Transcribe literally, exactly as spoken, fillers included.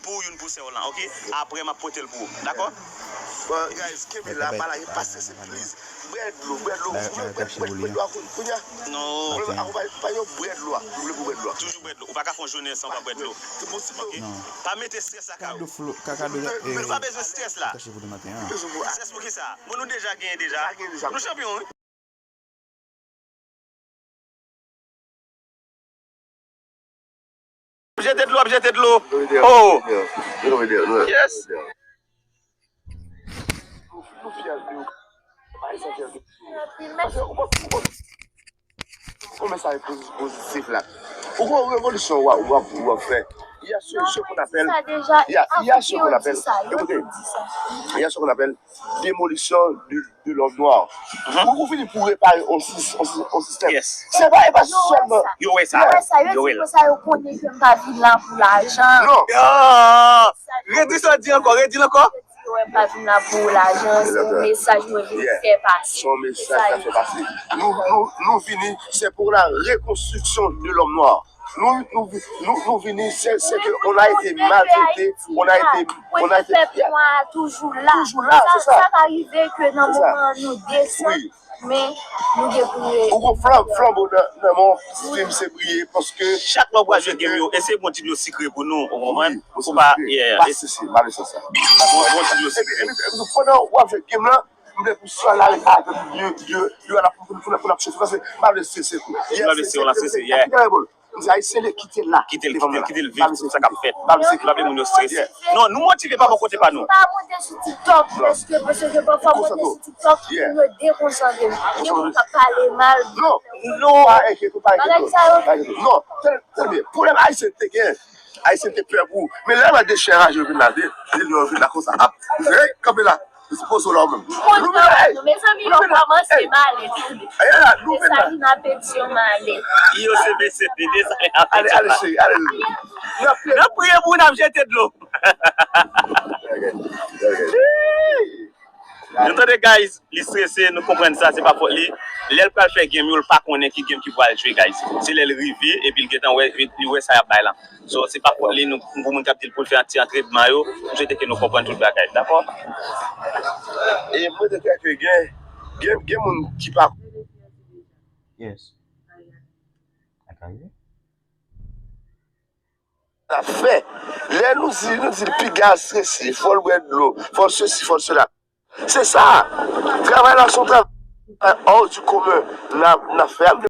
pou youn pou sè w lan, oke? Apre, m ap pote l pou ou, dakò? Bon, guys, kenbe la, pa lage, pa strese, please. Bwè dlo, bwè dlo. Bwè, bwè, bwè, bwè dlo a koun-, kounye a. Non. Akonpaye, akonpaye yo, bwè dlo a. Nou vle pou bwè dlo a. Toujou bwè dlo. Ou pa ka fè yon jounen san w pa bwè dlo. Oke? Pa mete strès lakay ou. Nou pa bezwen strès la. Strès pou ki sa? Bon, nou deja genyen deja. Nou chanpyon, wi. Ap jete dlo, ap jete dlo. Oh. Yes. Nou fyè de ou. Paske ou konn, ou konn, ou konn mesaj pozi-, pozitif la. Ou konn revolisyon w ap, w ap, w ap fè. Il y a ce, ce qu'on appelle, il y a, il y a ce qu'on appelle, écoutez, il y a ce qu'on appelle démolition de, de l'homme noir. Ou, ou vini pou repare yon sis-, yon sis-, yon sistèm. Se pa, e pa sèlman. Yo wè sa. Yo wè sa, yo di konsa, yo konnen ke m pa vin la pou lajan. Non. Redi sa w di ankò, redi l ankò. Yo wè m pa vin la pou lajan, se yon mesaj mwen vin fè pase. Se yon mesaj mwen fè pase. Nou, nou, nou vini, c'est pour la reconstruction de l'homme noir. Nou, nou, nou, nou vini, c'est, c'est que on a été maltraité, on a été, on a été, pèp nwa a toujou la. Toujou la, se sa. Sa ka rive ke nan moman nou desann, men nou gen pou. Ou gon flan-, flanbo nan, nan men w, sistèm se briye, paske chak lè w pral jwe game yo, eseye pran ti dlo sikre pou nou, ou konprann? Ou pa, yeah, pa strese, pa bezwen sa. Pran, pran ti dlo sikre. Epi, epi, epi, pandan w ap jwe game lan, m vle pou swa la ret avè m de, de, de, la pou, pou, pou, pou n ap chèche, paske m pa vle strese tou. M pa vle strese, w la strese, yeah. Kite l, kite l la. Kite l, kite l, kite l viv tout sa k ap fèt. M pa vle moun yo strese. Non, nou motive pa bò kote pa nou. Pa monte sou TikTok, paske, paske pafwa monte sou TikTok, moun yo dekonsantre. Gen moun k ap pale mal. Non, non. Pa enkyete w, pa enkyete w. Bagay sa yo. Pa enkyete w. Non, tande, tande byen. Pwoblèm Ayisyen te gen. Ayisyen te pè pou ou. Men lè yo wè de chen raje yo vin la, de, de lyon yo vin la konsa. Ap, hey, kanpe la. Poze w la ou menm. Mezanmi, yo kòmanse male. Desalin ap edi yo male. Yo se mesye, Desalin ap edi yo male. Ale, ale, cheri, ale. N ap priye pou ou, n ap jete dlo. Nou tande, guys, li strese, nou konprann sa, se pa fòt li. Lè l pral fè game yo, l pa konnen ki game ki pral jwe, guys. Se lè l rive, epi l gentan wè, li wè sa y ap bay la. So, se pa fòt li, nou, pou moun k ap di l pou l fè ti antrenman yo, m swete ke nou konprann tout bagay, dakò? E mwen te kwè ke gen, gen, gen moun ki pa. Yes. Sa fè. Lè nou di, nou di l piga strese, fò l bwè dlo, fò l sesi, fò l sela. Se sa. Travay la se yon travay hors du commun n ap, n ap fè a.